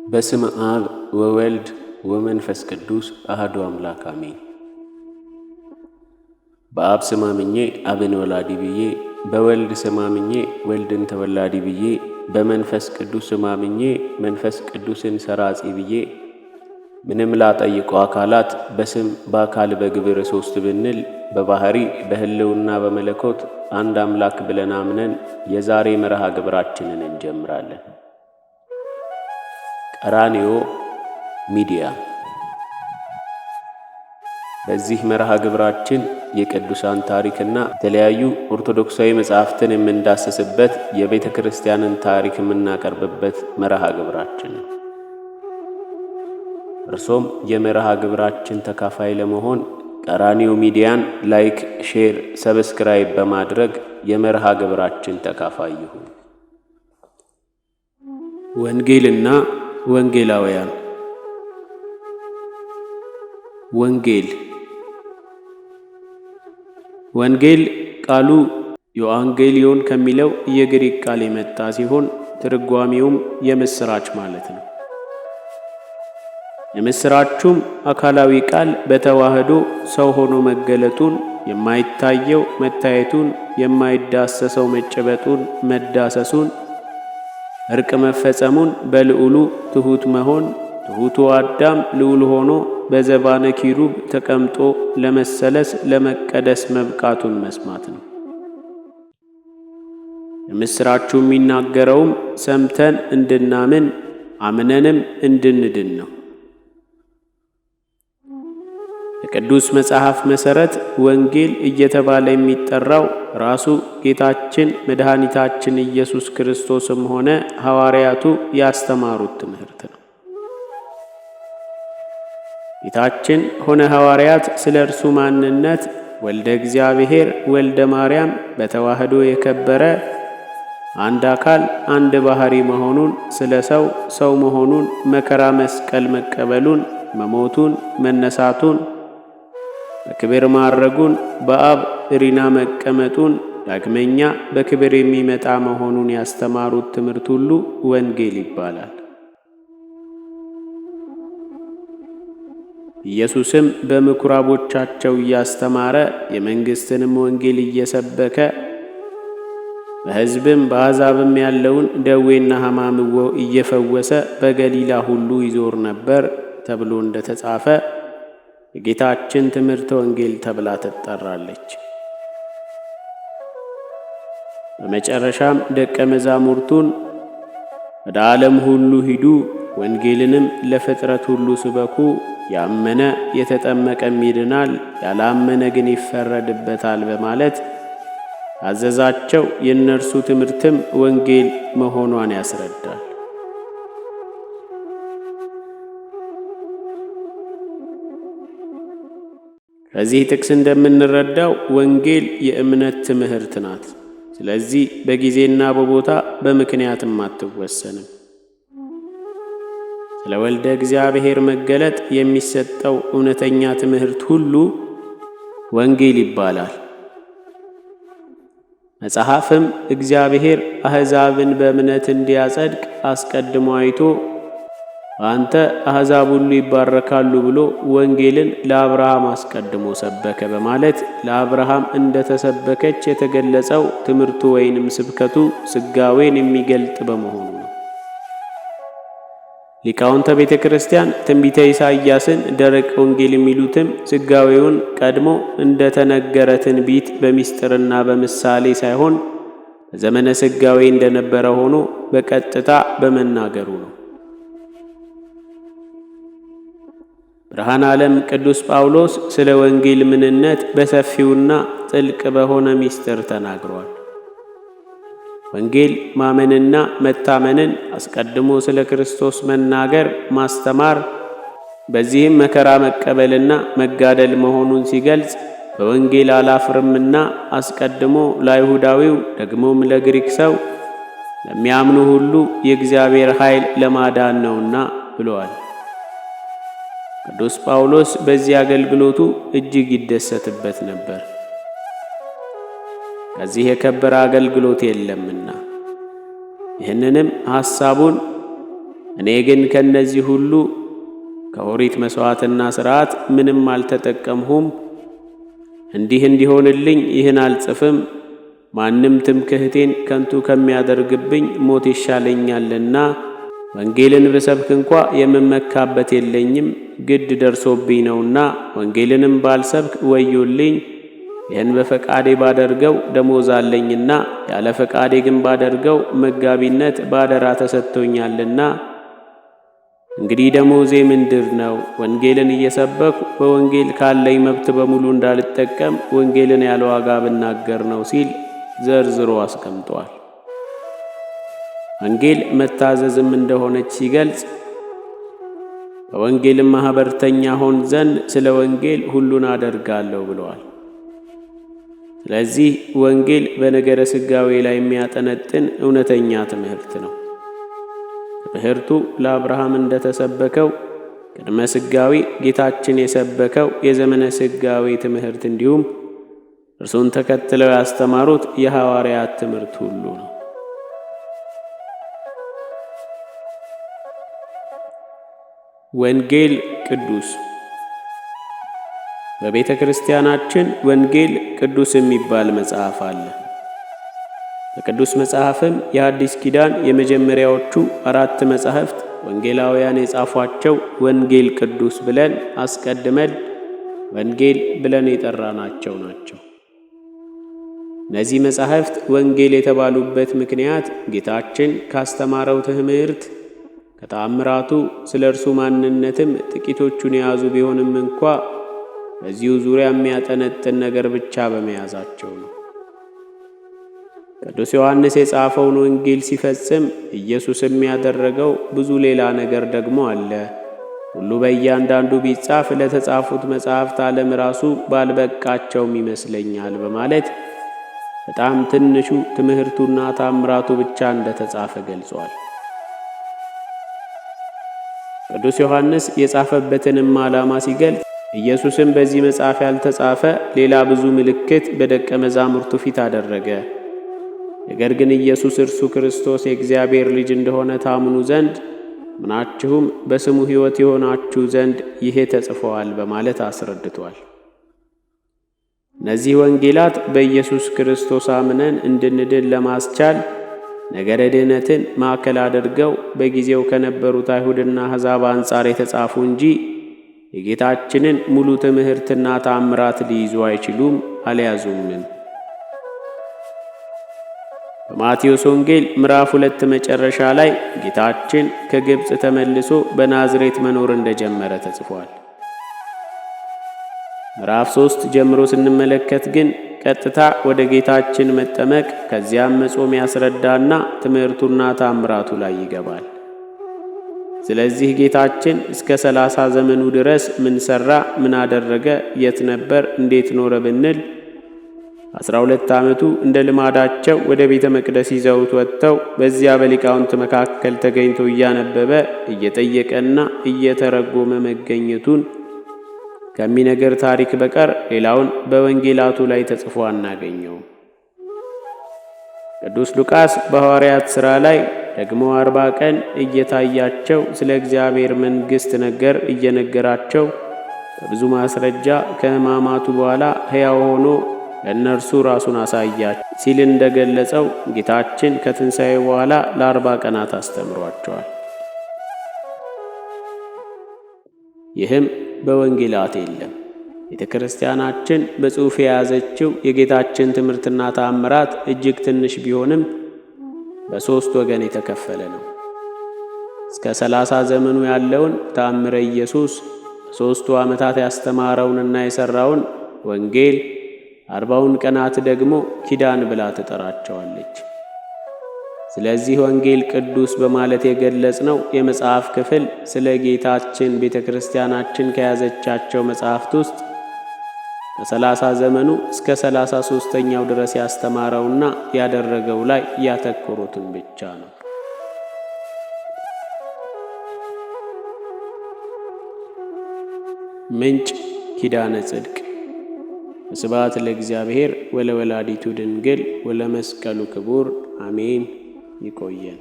በስመ አብ ወወልድ ወመንፈስ ቅዱስ አሐዱ አምላክ አሜን። በአብ ስም አምኜ አብን ወላዲ ብዬ፣ በወልድ ስም አምኜ ወልድን ተወላዲ ብዬ፣ በመንፈስ ቅዱስ ስም አምኜ መንፈስ ቅዱስን ሰራጺ ብዬ ምንም ላጠይቁ አካላት በስም በአካል በግብር ሶስት ብንል በባህሪ በሕልውና በመለኮት አንድ አምላክ ብለን አምነን የዛሬ መርሃ ግብራችንን እንጀምራለን። ቀራንዮ ሚዲያ። በዚህ መርሃ ግብራችን የቅዱሳን ታሪክና የተለያዩ ኦርቶዶክሳዊ መጻሕፍትን የምንዳስስበት፣ የቤተ ክርስቲያንን ታሪክ የምናቀርብበት መርሃ ግብራችን ነው። እርሶም የመርሃ ግብራችን ተካፋይ ለመሆን ቀራንዮ ሚዲያን like፣ share፣ subscribe በማድረግ የመርሃ ግብራችን ተካፋይ ይሁኑ። ወንጌልና ወንጌላውያን። ወንጌል። ወንጌል ቃሉ ዮአንጌሊዮን ከሚለው የግሪክ ቃል የመጣ ሲሆን ትርጓሜውም የምስራች ማለት ነው። የምስራቹም አካላዊ ቃል በተዋህዶ ሰው ሆኖ መገለጡን፣ የማይታየው መታየቱን፣ የማይዳሰሰው መጨበጡን መዳሰሱን፣ እርቅ መፈጸሙን፣ በልዑሉ ትሑት መሆን፣ ትሑቱ አዳም ልዑል ሆኖ በዘባነ ኪሩብ ተቀምጦ ለመሰለስ ለመቀደስ መብቃቱን መስማት ነው። የምስራቹ የሚናገረውም ሰምተን እንድናምን አምነንም እንድንድን ነው። በቅዱስ መጽሐፍ መሠረት ወንጌል እየተባለ የሚጠራው ራሱ ጌታችን መድኃኒታችን ኢየሱስ ክርስቶስም ሆነ ሐዋርያቱ ያስተማሩት ትምህርት ነው። ጌታችን ሆነ ሐዋርያት ስለ እርሱ ማንነት ወልደ እግዚአብሔር ወልደ ማርያም በተዋህዶ የከበረ አንድ አካል አንድ ባህሪ መሆኑን፣ ስለ ሰው ሰው መሆኑን፣ መከራ መስቀል መቀበሉን፣ መሞቱን፣ መነሳቱን፣ በክብር ማረጉን፣ በአብ ዕሪና መቀመጡን፣ ዳግመኛ በክብር የሚመጣ መሆኑን ያስተማሩት ትምህርት ሁሉ ወንጌል ይባላል። ኢየሱስም በምኵራቦቻቸው እያስተማረ የመንግሥትንም ወንጌል እየሰበከ በሕዝብም በአሕዛብም ያለውን ደዌና ሕማም እየፈወሰ በገሊላ ሁሉ ይዞር ነበር ተብሎ እንደተጻፈ የጌታችን ትምህርተ ወንጌል ተብላ ትጠራለች። በመጨረሻም ደቀ መዛሙርቱን ወደ ዓለም ሁሉ ሂዱ፣ ወንጌልንም ለፍጥረት ሁሉ ስበኩ፣ ያመነ የተጠመቀም ይድናል፣ ያላመነ ግን ይፈረድበታል በማለት አዘዛቸው። የእነርሱ ትምህርትም ወንጌል መሆኗን ያስረዳል። ከዚህ ጥቅስ እንደምንረዳው ወንጌል የእምነት ትምህርት ናት። ስለዚህ በጊዜና በቦታ በምክንያትም አትወሰንም። ስለ ወልደ እግዚአብሔር መገለጥ የሚሰጠው እውነተኛ ትምህርት ሁሉ ወንጌል ይባላል። መጽሐፍም እግዚአብሔር አሕዛብን በእምነት እንዲያጸድቅ አስቀድሞ አይቶ በአንተ አሕዛብ ሁሉ ይባረካሉ ብሎ ወንጌልን ለአብርሃም አስቀድሞ ሰበከ በማለት ለአብርሃም እንደተሰበከች የተገለጸው ትምህርቱ ወይንም ስብከቱ ስጋዌን የሚገልጥ በመሆኑ ነው። ሊቃውንተ ቤተ ክርስቲያን ትንቢተ ኢሳይያስን ደረቅ ወንጌል የሚሉትም ስጋዌውን ቀድሞ እንደተነገረ ትንቢት በሚስጥርና በምሳሌ ሳይሆን በዘመነ ስጋዌ እንደነበረ ሆኖ በቀጥታ በመናገሩ ነው። ብርሃነ ዓለም ቅዱስ ጳውሎስ ስለ ወንጌል ምንነት በሰፊውና ጥልቅ በሆነ ምስጢር ተናግሯል። ወንጌል ማመንና መታመንን አስቀድሞ ስለ ክርስቶስ መናገር፣ ማስተማር፣ በዚህም መከራ መቀበልና መጋደል መሆኑን ሲገልጽ በወንጌል አላፍርምና አስቀድሞ ለአይሁዳዊው ደግሞም ለግሪክ ሰው ለሚያምኑ ሁሉ የእግዚአብሔር ኃይል ለማዳን ነውና ብለዋል። ቅዱስ ጳውሎስ በዚህ አገልግሎቱ እጅግ ይደሰትበት ነበር። ከዚህ የከበረ አገልግሎት የለምና። ይህንንም ሐሳቡን እኔ ግን ከእነዚህ ሁሉ ከኦሪት መሥዋዕትና ሥርዓት ምንም አልተጠቀምሁም። እንዲህ እንዲሆንልኝ ይህን አልጽፍም፣ ማንም ትምክህቴን ከንቱ ከሚያደርግብኝ ሞት ይሻለኛልና። ወንጌልን ብሰብክ እንኳ የምመካበት የለኝም፣ ግድ ደርሶብኝ ነውና። ወንጌልንም ባልሰብክ ወዮልኝ። ይህን በፈቃዴ ባደርገው ደሞዝ አለኝና፣ ያለ ፈቃዴ ግን ባደርገው መጋቢነት ባደራ ተሰጥቶኛልና። እንግዲህ ደሞዜ ምንድር ነው? ወንጌልን እየሰበኩ በወንጌል ካለኝ መብት በሙሉ እንዳልጠቀም ወንጌልን ያለ ዋጋ ብናገር ነው ሲል ዘርዝሮ አስቀምጧል። ወንጌል መታዘዝም እንደሆነች ሲገልጽ በወንጌልም ማኅበርተኛ ሆን ዘንድ ስለ ወንጌል ሁሉን አደርጋለሁ ብለዋል። ስለዚህ ወንጌል በነገረ ሥጋዌ ላይ የሚያጠነጥን እውነተኛ ትምህርት ነው። ትምህርቱ ለአብርሃም እንደተሰበከው ቅድመ ሥጋዌ ጌታችን የሰበከው የዘመነ ሥጋዌ ትምህርት እንዲሁም እርሱን ተከትለው ያስተማሩት የሐዋርያት ትምህርት ሁሉ ነው። ወንጌል ቅዱስ። በቤተ ክርስቲያናችን ወንጌል ቅዱስ የሚባል መጽሐፍ አለ። በቅዱስ መጽሐፍም የሐዲስ ኪዳን የመጀመሪያዎቹ አራት መጻሕፍት ወንጌላውያን የጻፏቸው ወንጌል ቅዱስ ብለን አስቀድመን ወንጌል ብለን የጠራናቸው ናቸው። እነዚህ መጻሕፍት ወንጌል የተባሉበት ምክንያት ጌታችን ካስተማረው ትምህርት ከተአምራቱ ስለ እርሱ ማንነትም ጥቂቶቹን የያዙ ቢሆንም እንኳ በዚሁ ዙሪያ የሚያጠነጥን ነገር ብቻ በመያዛቸው ነው። ቅዱስ ዮሐንስ የጻፈውን ወንጌል ሲፈጽም ኢየሱስም ያደረገው ብዙ ሌላ ነገር ደግሞ አለ። ሁሉ በእያንዳንዱ ቢጻፍ ለተጻፉት መጻሕፍት ዓለም ራሱ ባልበቃቸውም ይመስለኛል በማለት በጣም ትንሹ ትምህርቱና ታምራቱ ብቻ እንደተጻፈ ገልጿል። ቅዱስ ዮሐንስ የጻፈበትንም ዓላማ ሲገልጽ ኢየሱስም በዚህ መጽሐፍ ያልተጻፈ ሌላ ብዙ ምልክት በደቀ መዛሙርቱ ፊት አደረገ። ነገር ግን ኢየሱስ እርሱ ክርስቶስ የእግዚአብሔር ልጅ እንደሆነ ታምኑ ዘንድ ምናችሁም በስሙ ሕይወት የሆናችሁ ዘንድ ይሄ ተጽፈዋል በማለት አስረድቷል። እነዚህ ወንጌላት በኢየሱስ ክርስቶስ አምነን እንድንድን ለማስቻል ነገረ ድኅነትን ማዕከል አድርገው በጊዜው ከነበሩት አይሁድና አሕዛብ አንጻር የተጻፉ እንጂ የጌታችንን ሙሉ ትምህርትና ታምራት ሊይዙ አይችሉም፣ አልያዙምም። በማቴዎስ ወንጌል ምዕራፍ 2 መጨረሻ ላይ ጌታችን ከግብፅ ተመልሶ በናዝሬት መኖር እንደጀመረ ተጽፏል። ምዕራፍ 3 ጀምሮ ስንመለከት ግን ቀጥታ ወደ ጌታችን መጠመቅ ከዚያም መጾም ያስረዳና ትምህርቱና ታምራቱ ላይ ይገባል። ስለዚህ ጌታችን እስከ 30 ዘመኑ ድረስ ምን ሠራ፣ ምን አደረገ፣ የት ነበር፣ እንዴት ኖረ ብንል 12 ዓመቱ እንደ ልማዳቸው ወደ ቤተ መቅደስ ይዘውት ወጥተው በዚያ በሊቃውንት መካከል ተገኝቶ እያነበበ እየጠየቀና እየተረጎመ መገኘቱን ከሚነገር ታሪክ በቀር ሌላውን በወንጌላቱ ላይ ተጽፎ አናገኘውም። ቅዱስ ሉቃስ በሐዋርያት ሥራ ላይ ደግሞ 40 ቀን እየታያቸው ስለ እግዚአብሔር መንግሥት ነገር እየነገራቸው በብዙ ማስረጃ ከሕማማቱ በኋላ ሕያው ሆኖ ለእነርሱ ራሱን አሳያቸው ሲል እንደገለጸው ጌታችን ከትንሣኤ በኋላ ለ40 ቀናት አስተምሯቸዋል። ይህም በወንጌላት የለም። ቤተ ክርስቲያናችን በጽሑፍ የያዘችው የጌታችን ትምህርትና ተአምራት እጅግ ትንሽ ቢሆንም በሦስት ወገን የተከፈለ ነው። እስከ 30 ዘመኑ ያለውን ተአምረ ኢየሱስ፣ በ3ቱ ዓመታት ያስተማረውንና የሠራውን ወንጌል፣ 40ውን ቀናት ደግሞ ኪዳን ብላ ትጠራቸዋለች። ስለዚህ ወንጌል ቅዱስ በማለት የገለጽነው የመጽሐፍ ክፍል ስለ ጌታችን ቤተ ክርስቲያናችን ከያዘቻቸው መጽሐፍት ውስጥ ከ30 ዘመኑ እስከ 33ኛው ድረስ ያስተማረውና ያደረገው ላይ ያተኮሩትን ብቻ ነው። ምንጭ ኪዳነ ጽድቅ። ስብሐት ለእግዚአብሔር ወለወላዲቱ ድንግል ወለመስቀሉ ክቡር አሜን። ይቆየን።